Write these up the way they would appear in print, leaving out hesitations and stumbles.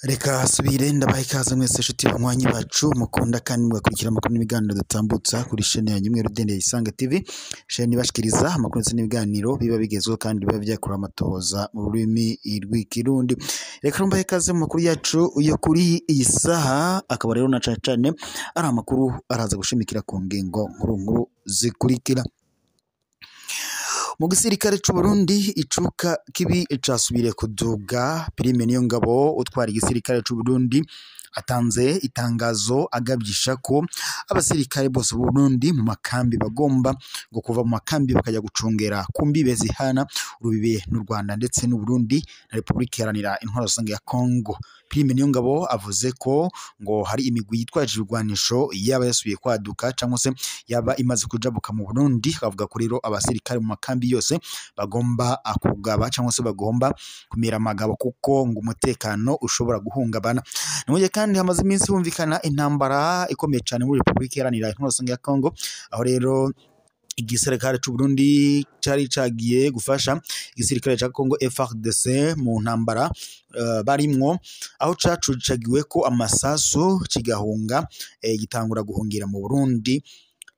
Reka subire ndabaha ikaze mwese nshuti banywanyi bacu mukunda kandi mugakurikira amakuru n'ibiganiro dutambutsa kuri chaîne yanyu imwe rudende Isange TV, chaîne ibashikiriza amakuru ndetse n'ibiganiro biba bigezweho kandi biba byakura amatohoza mu rurimi rw'ikirundi. Reka mbahe ikaze mu makuru yacu yo kuri iyi saha, akaba rero na cane cane ari amakuru araza gushimikira ku ngingo nkuru nkuru zikurikira. Mu gisirikare c'u Burundi icuka kibi casubiriye kuduga. Prime Niyongabo utwara igisirikare c'u Burundi atanze itangazo agabyisha ko abasirikare bose b'u Burundi mu makambi bagomba ngo kuva mu makambi bakajya gucungera ku mbibe zihana urubibe n'u Rwanda ndetse n'u Burundi na Repubulika Iharanira Intwaro Rusange ya Congo. Prime Niyongabo avuze ko ngo hari imigwi yitwaje ibigwanisho yaba yasubiye kwaduka cyangwa se yaba imaze kujabuka mu Burundi, akavuga ko rero abasirikare mu makambi yose bagomba kugaba cyangwa se bagomba kumira amagabo kuko ngo umutekano ushobora guhungabana. Ni mu gihe kandi hamaze iminsi humvikana intambara ikomeye cyane muri Repubulika Iharanira Intwaro Rusange ya Congo, aho rero igisirikare c'u Burundi cari cagiye gufasha igisirikare ca Congo FARDC mu ntambara barimwo, aho cacucagiwe ko amasasu kigahunga, gitangura guhungira mu Burundi.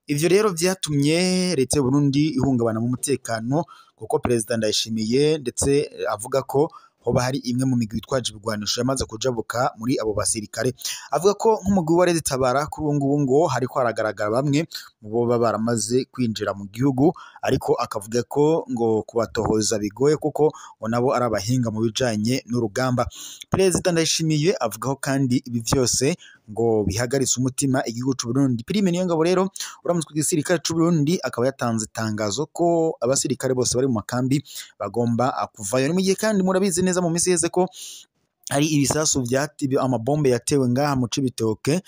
Ivyo rero vyatumye leta y'u Burundi ihungabana mu mutekano, kuko Perezida Ndayishimiye ndetse avuga ko hoba hari imwe mu migwi yitwaje ibigwanisho yamaze kujabuka muri abo basirikare. Avuga ko nk'umugwi wa Red Tabara kuri ubu ngubu ngo hariko haragaragara bamwe mu boba baramaze kwinjira mu gihugu, ariko akavuga ko ngo kubatohoza bigoye kuko ngo nabo ari abahinga mu bijanye n'urugamba. Perezida Ndayishimiye avuga ko kandi ibi vyose ngo bihagaritse umutima igihugu c'u Burundi. Prime Niyongabo rero uramutswe igisirikare c'u Burundi akaba yatanze itangazo ko abasirikare bose bari mu makambi bagomba kuvayo. Ni mu gihe kandi murabizi neza mu minsi iheze ko hari ibisasu amabombe yatewe ngaha mu Cibitoke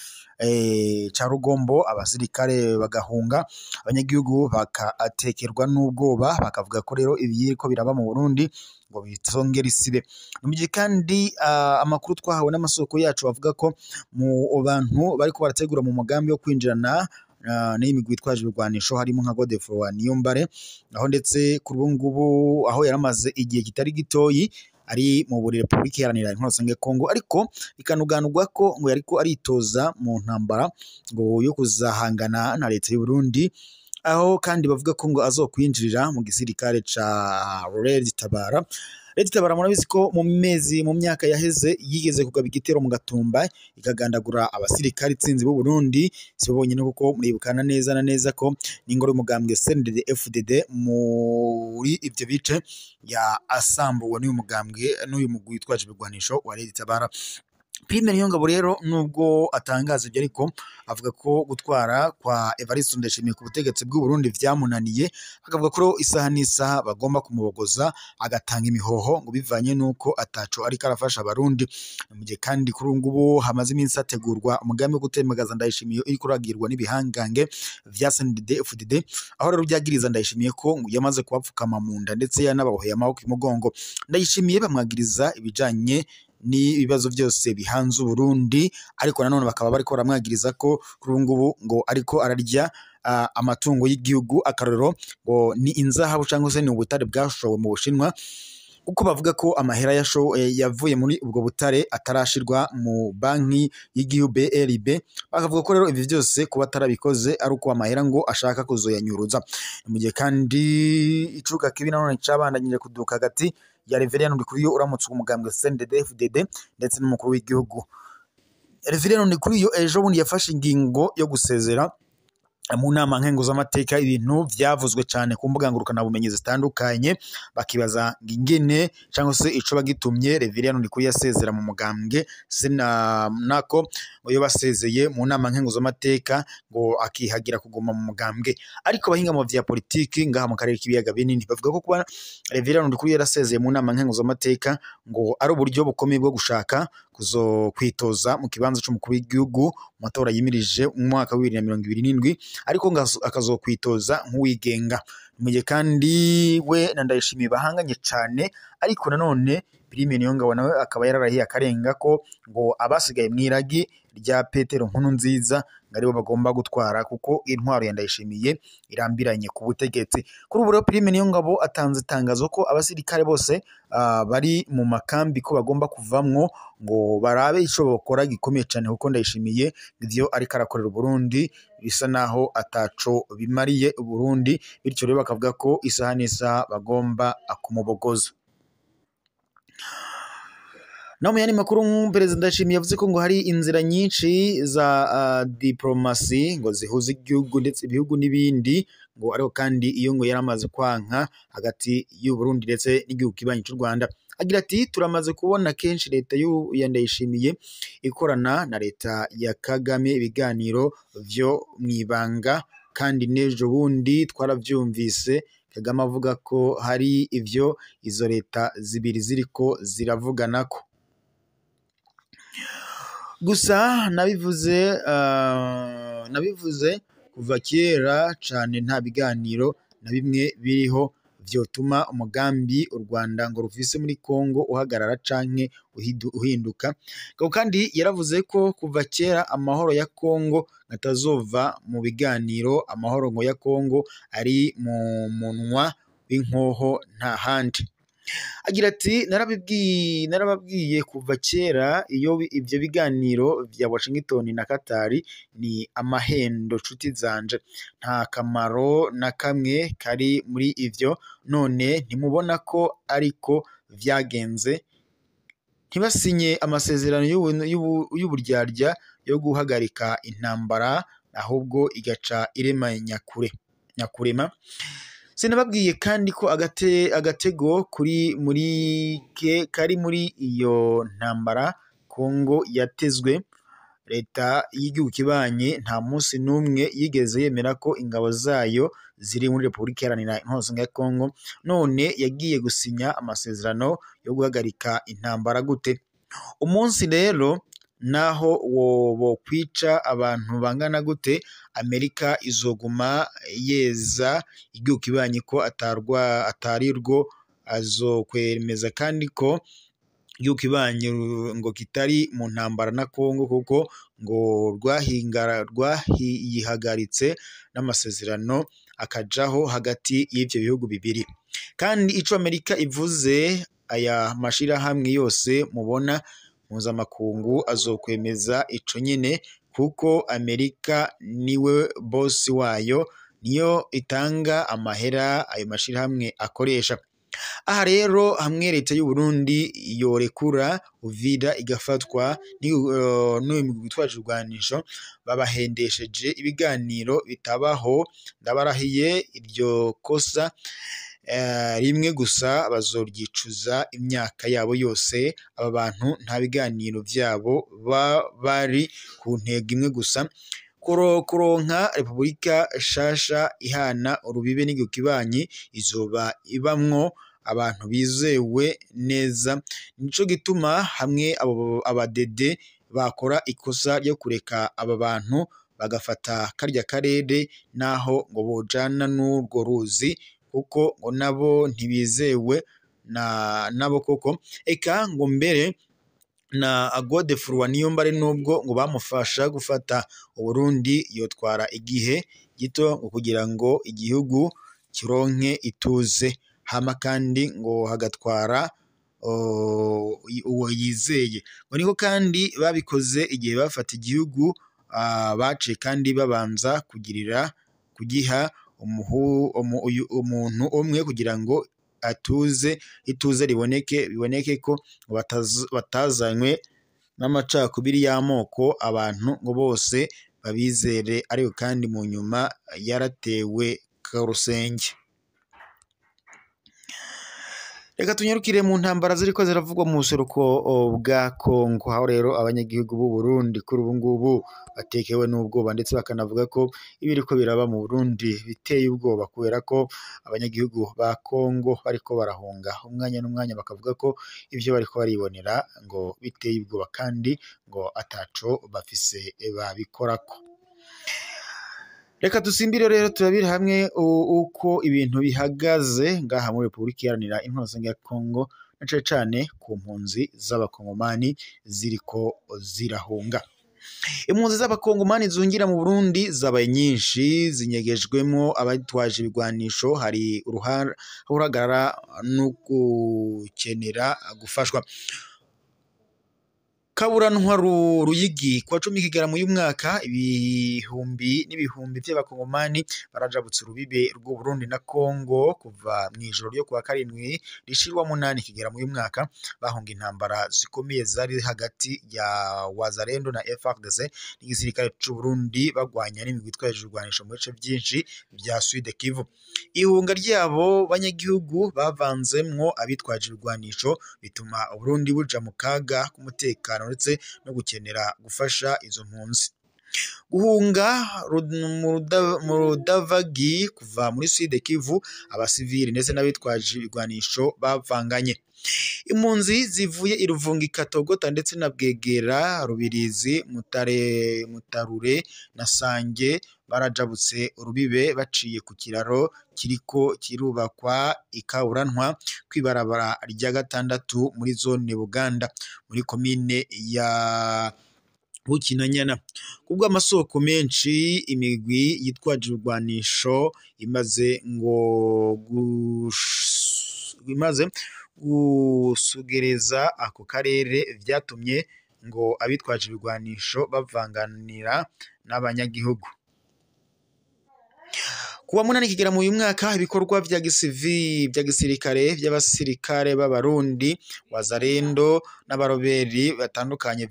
ca Rugombo, abasirikare bagahunga, abanyagihugu bakatekerwa n'ubwoba, bakavuga ko rero ibiriko biraba mu Burundi ngo bitongere isibe. Mu gihe kandi amakuru twahawe n'amasoko yacu bavuga ko mu bantu bariko barategura mu mugambi wo kwinjirana n'imigwi yitwaje ibigwanisho harimo nka Godefroid Niyombare, aho ndetse kuri ubu ngubu aho yaramaze igihe kitari gitoyi ari mu Repubulika Iharanira Intwaro Rusange ya Congo, ariko bikanuganurwa ko ngo yariko aritoza mu ntambara ngo yo kuzahangana na leta y'u Burundi, aho kandi bavuga ko ngo azokwinjirira mu gisirikare ca Red Tabara. Red Tabara murabizi ko mu mezi mu myaka yaheze yigeze kugaba igitero mu Gatumba ikagandagura abasirikare itsinzi b'u Burundi, si bo bonyene kuko muribukana neza na neza ko n'ingoro y'umugambwe CNDD FDD muri ivyo bice ya asambuwe n'uyu mugambwe n'uyu mugwi witwaje ibigwanisho wa Red Tabara. Prime Niyongabo rero nubwo atangaza ibyo, ariko avuga ko gutwara kwa Evariste Ndayishimiye ku butegetsi bw'u Burundi vyamunaniye, akavuga ko isaha n'isaha bagomba kumubogoza agatanga imihoho ngo bivanye nuko ataco ariko arafasha abarundi. Mu gihe kandi kuri ubu ngubu hamaze iminsi hategurwa umugambi wo gutembagaza Ndayishimiye uriko uragirwa n'ibihangange vya CNDD FDD, aho rero vyagiriza Ndayishimiye ko ngo yamaze kubapfukama mu nda ndetse yanababoheye amaboko imugongo. Ndayishimiye bamwagiriza ibijanye n'ibibazo byose bihanze Uburundi, ariko nanone bakaba bariko baramwagiriza ko kuri ubu ngubu ngo ariko ararya amatungo y'igihugu. Akarorero ngo ni inzahabu cyangwa se ni ubutare bwashowe mu Bushinwa, kuko bavuga ko amahera yavuye muri ubwo butare atarashirwa mu banki y'igihugu BRB. Bakavuga ko rero ibi byose kuba atarabikoze ari uko amahera ngo ashaka kuzoyanyuruza. Mu gihe kandi icuka kibi nanone cabandanyije kuduka hagati ya Reverien Ndikuriyo uramutse umugambwe CNDD FDD ndetse n'umukuru w'igihugu. Reverien Ndikuriyo ejo bundi yafashe ingingo yo gusezera mu nama nkenguzamateka, ibintu vyavuzwe cane ku mbuga ngurukanabumenyi zitandukanye, bakibaza ingene cyangwa se ico bagitumye Reverien Ndikuriyo asezera mu mugambwe nako ngo yo basezeye mu nama nkenguzamateka ngo akihagira kuguma mu mugambwe. Ariko abahinga mu vya politiki ngaha mu karere k'ibiyaga binini bavuga ko kuba Reverien Ndikuriyo yarasezeye mu nama nkenguzamateka ngo ari uburyo bukomeye bwo gushaka kuzo kwitoza mu kibanza c'umukuru w'igihugu mu matora yimirije mu mwaka wa 2027, ariko akazokwitoza nk'uwigenga. Mu gihe kandi we na Ndayishimiye bahanganye cane, ariko nanone Prime Niyongabo nawe akaba yararahiye akarenga ko ngo abasigaye mw'iragi rya Petero Nkurunziza ngo aribo bagomba gutwara kuko intwaro ya Ndayishimiye irambiranye ku butegetsi. Kuri ubu rero Prime Niyongabo atanze itangazo ko abasirikare bose bari mu makambi ko bagomba kuvamwo ngo barabe ico bokora gikomeye cane, kuko Ndayishimiye ivyo ariko arakorera Burundi bisa naho ataco bimariye Burundi, bityo rero bakavuga ko isaha n'isaha bagomba kumubogoza. No mu yandi makuru, Perezida Ndayishimiye yavuze ko ngo hari inzira nyinshi za diplomasi ngo zihuza igihugu ndetse ibihugu n'ibindi, ngo ariko kandi iyo ngo yaramaze kwanka hagati y'u Burundi ndetse n'igihugu kibanyi cy'u Rwanda. Agira ati turamaze kubona kenshi leta ya Ndayishimiye ikorana na leta ya Kagame ibiganiro vyo mwibanga, kandi n'ejo bundi twaravyumvise Kagame avuga ko hari ivyo izo leta zibiri ziriko ziravuganako. Gusa nabivuze kuva kera cane, nta biganiro na bimwe biriho vyotuma umugambi u Rwanda ngo rufise muri Kongo uhagarara canke uhinduka. Kandi yaravuze ko kuva kera amahoro ya Kongo atazova mu biganiro, amahoro ngo ya Kongo ari mu munwa w'inkoho nta handi. Agira ati narababwiye kuva kera iyo ivyo biganiro vya Washington na Qatar ni amahendo nshuti zanje, nta kamaro na kamwe kari muri ivyo, none ntimubona ko ariko vyagenze, ntibasinye amasezerano y'uburyarya yo guhagarika intambara, ahubwo igaca irema nyakurema. Sinababwiye kandi ko agatego kuri muri ke kari muri iyo ntambara Kongo yatezwe. Leta y'igihugu kibanye nta munsi n'umwe yigeze yemera ko ingabo zayo ziri muri Repubulika Iharanira Intwaro ya Kongo, none yagiye gusinya amasezerano yo guhagarika intambara gute? Umunsi rero naho bokwica abantu bangana gute, Amerika izoguma yeza igihugu kibanye ko atarirwo, azokwemeza kandi ko igihugu kibanye ngo kitari mu ntambara na Kongo, kuko ngo rwahiyihagaritse n'amasezerano akajaho hagati y'ivyo bihugu bibiri. Kandi ico Amerika ivuze, aya mashirahamwe yose mubona mpuzamakungu azokwemeza ico nyene, kuko Amerika niwe bosi wayo, niyo itanga amahera ayo mashirahamwe akoresha. Aha rero hamwe leta y'u Burundi yorekura Uvira igafatwa n'uyu mugwi witwaje urwanisho, babahendesheje ibiganiro bitabaho, ndabarahiye iryo kosa rimwe gusa bazoryicuza imyaka yabo yose. Aba bantu nta biganiro vyabo bari ku ntego imwe gusa, kuronka Repubulika shasha ihana urubibe n'igihugu kibanyi, izoba ibamwo abantu bizewe neza. Nico gituma hamwe abo abadede bakora ikosa ryo kureka aba bantu bagafata karya karere, naho ngo bojana n'urwo ruzi, kuko ngo nabo ntibizewe na nabo koko. Eka ngo mbere na Godefroid Niyombare nubwo ngo bamufasha gufata Uburundi, yotwara igihe gito ngo kugira ngo igihugu kironke ituze, hama kandi ngo hagatwara uwo yizeye. Ngo niko kandi babikoze igihe bafata igihugu, baciye kandi babanza kugirira kugiha umuntu umwe kugira ngo atuze, ituze riboneke, biboneke ko batazanywe n'amacakubiri y'amoko, abantu ngo bose babizere, ariko kandi mu nyuma yaratewe karusenge. Reka tunyarukire mu ntambara ziriko ziravugwa mu buseruko bwa Kongo, aho rero abanyagihugu b'u Burundi kuri ubu ngubu batekewe n'ubwoba, ndetse bakanavuga ko ibiriko biraba mu Burundi biteye ubwoba, kubera ko abanyagihugu ba Kongo bariko barahunga umwanya n'umwanya, bakavuga ko ivyo bariko baribonera ngo biteye ubwoba, kandi ngo ataco bafise babikorako. Reka dusimbire rero turabire hamwe uko ibintu bihagaze ngaha muri Repubulika Iharanira Intwaro ya Kongo, na cane cane ku mpunzi z'abakongomani ziriko zirahunga. Impunzi z'abakongomani zungira mu Burundi zabaye nyinshi, zinyegejwemo abatwaje ibigwanisho, hari uruhagarara no gukenera gufashwa. Kaburantwa Ruyigi kuwa 10 Kigarama uyu mwaka, ibihumbi n'ibihumbi vy'abakongomani barajabutse urubibe rw'u Burundi na Kongo kuva mw'ijoro ryo kuwa 7 rishirwa 8 Kigarama uyu mwaka, bahunga intambara zikomeye zari hagati ya Wazalendo na FARDC n'igisirikare c'u Burundi, bagwanya n'imigwi itwaje ibigwanisho mu bice vyinshi vya Sud Kivu. Ihunga ryabo banyagihugu bavanzemwo abitwaje ibigwanisho bituma Uburundi buja mu kaga k'umutekano ndetse no gukenera gufasha izo mpunzi. Guhunga mu rudavagi kuva muri Sud Kivu, abasivili ndetse n'abitwaje ibigwanisho bavanganye. Impunzi zivuye i Ruvungi, Katogota ndetse na Bwegera, Rubirizi, Mutarure na Sange barajabutse urubibe baciye ku kiraro kiriko kirubakwa i Kaburantwa kw'ibarabara rya 6 muri zone Buganda muri komine ya Bukinanyana. Kubw'amasoko menshi, imigwi yitwaje ibigwanisho imaze gusugereza ako karere, vyatumye ngo abitwaje ibigwanisho bavanganira n'abanyagihugu. Kuwa 8 Kigarama uyu mwaka, ibikorwa vya gisirikare vy'abasirikare b'Abarundi, Wazalendo n'abaroberi batandukanye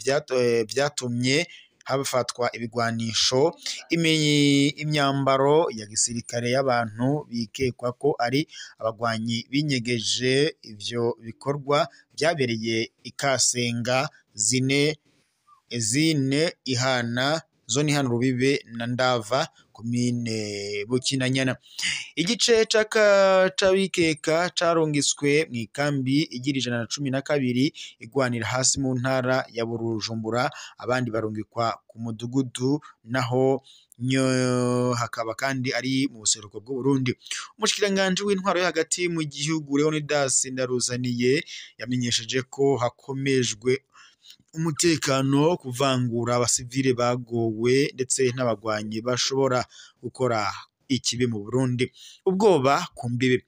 vyatumye hafatwa ibigwanisho, imyambaro ya gisirikare y'abantu bikekwa ko ari abagwanyi binyegeje. Ivyo bikorwa vyabereye Ikasenga, Zine Ihana, zone Ihana Rubibe na Ndava, komine Bukinanyana. Igice c'abikeka carungitswe mw'ikambi igira 112 igwanira hasi mu ntara ya Bujumbura, abandi barungikwa ku mudugudu naho hakaba kandi ari mu buseruko bw'u Burundi. Umushikiranganji w'intwaro yo hagati mu gihugu Leonidas Ndaruzaniye yamenyesheje ko hakomejwe umutekano, kuvangura abasivile bagowe ndetse n'abagwanyi bashobora gukora ikibi mu Burundi. Ubwoba ku mbibe.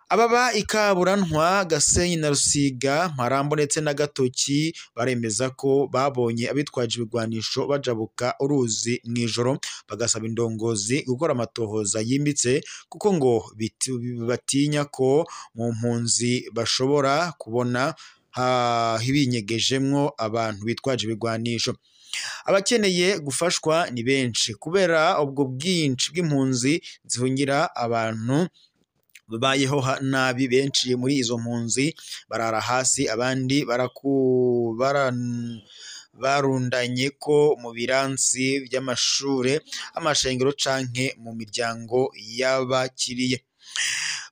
Ababa Ikaburantwa, Gasenyi na Rusiga, Marambo ndetse na Gatoki baremeza ko babonye abitwaje ibigwanisho bajabuka uruzi mw'ijoro, bagasaba indongozi gukora amatohoza yimbitse kuko ngo batinya ko mu mpunzi bashobora kubona hibinyegejemwo abantu bitwaje ibigwanisho. Abakeneye gufashwa ni benshi kubera ubwo bwinshi bw'impunzi zihungira abantu babayeho nabi. Benshi muri izo mpunzi barara hasi, abandi barundanye ko mu biransi by'amashure, amashengero canke mu miryango y'abakiriye.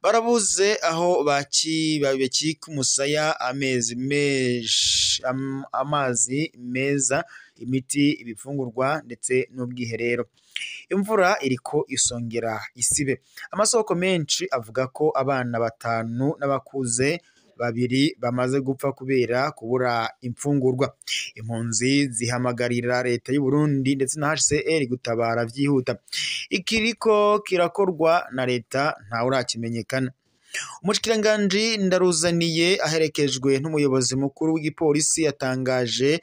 Barabuze aho bakika umusaya, amazi meza, imiti, ibifungurwa ndetse n'ubwiherero. Imvura iriko isongera isibe. Amasoko menshi avuga ko abana 5 n'abakuze 2 bamaze gupfa kubera kubura imfungurwa. Impunzi zihamagarira leta y'u Burundi ndetse na HCR gutabara vyihuta. Ikiriko kirakorwa na leta ntawe urakimenyekana. Umushikiranganji Ndaruzaniye aherekejwe n'umuyobozi mukuru w'igipolisi yatangaje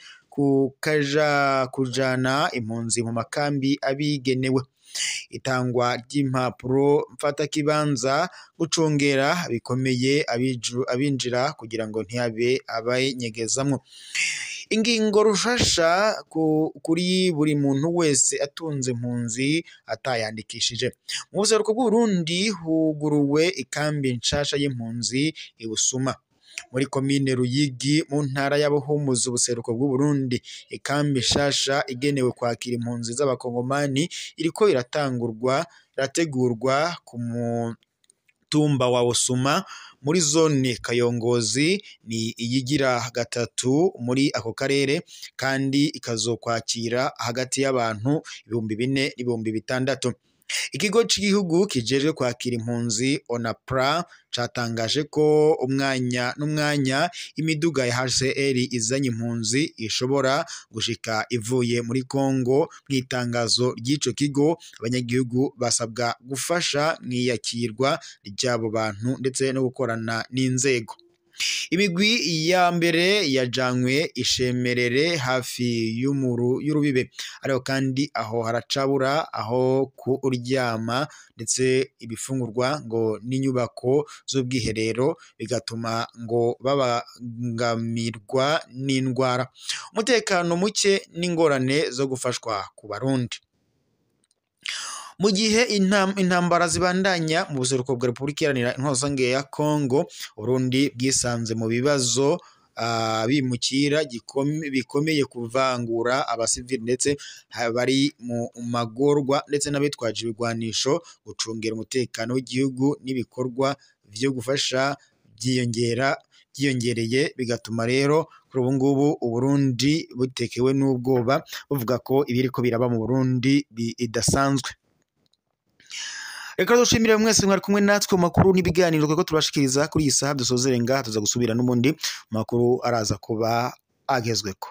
kujana impunzi mu makambi abigenewe. Itangwa ry'impapuro mfatakibanza, gucungera bikomeye abinjira kugira ngo ntihabe abayinyegezamwo. Ingingo rushasha kuri buri muntu wese atunze impunzi atayandikishije. Mu buseruko bw'Uburundi huguruwe ikambi nshasha y'impunzi i Busuma muri komine Ruyigi mu ntara ya Buhumuza, ubuseruko bw'Uburundi. Ikambi nshasha igenewe kwakira impunzi z'abakongomani iriko irategurwa ku mutumba wa Busuma muri zone Kayongozi, ni iyigira 3 muri ako karere, kandi ikazokwakira hagati y'abantu 4,000 n'ibihumbi 6,000. Ikigo c'igihugu kijejwe kwakira impunzi ONAPRA catangaje ko umwanya n'umwanya imiduga ya HCR izanye impunzi ishobora gushika ivuye muri Kongo. Mw'itangazo ry'ico kigo, abanyagihugu basabwa gufasha mw'iyakirwa ry'abo bantu ndetse no gukorana n'inzego. Imigwi ya mbere yajanywe ishemerere hafi y'urubibe, ariko kandi aho haracabura aho kuryama ndetse ibifungurwa ngo n'inyubako z'ubwiherero, bigatuma ngo babangamirwa n'indwara, umutekano muke n'ingorane zo gufashwa ku Barundi. Mu gihe intambara zibandanya mu buseruko bwa Repubulika Iharanira Intwaro Rusange ya Kongo, Burundi bwisanze mu bibazo bimukira bikomeye, kuvangura abasivili ndetse bari mu magorwa ndetse n'abitwaje ibigwanisho, gucungera umutekano w'igihugu n'ibikorwa vyo gufasha byiyongereye, bigatuma rero kuri ubu ngubu Uburundi butekewe n'ubwoba, buvuga ko ibiriko biraba mu Burundi bidasanzwe. Reka dushimire mwese mwari kumwe natwe mu makuru n'ibiganiro tweko tubashikiriza kuri iyi saha. Dusozere ngaha, tuza gusubira n'ubundi makuru araza kuba agezweko.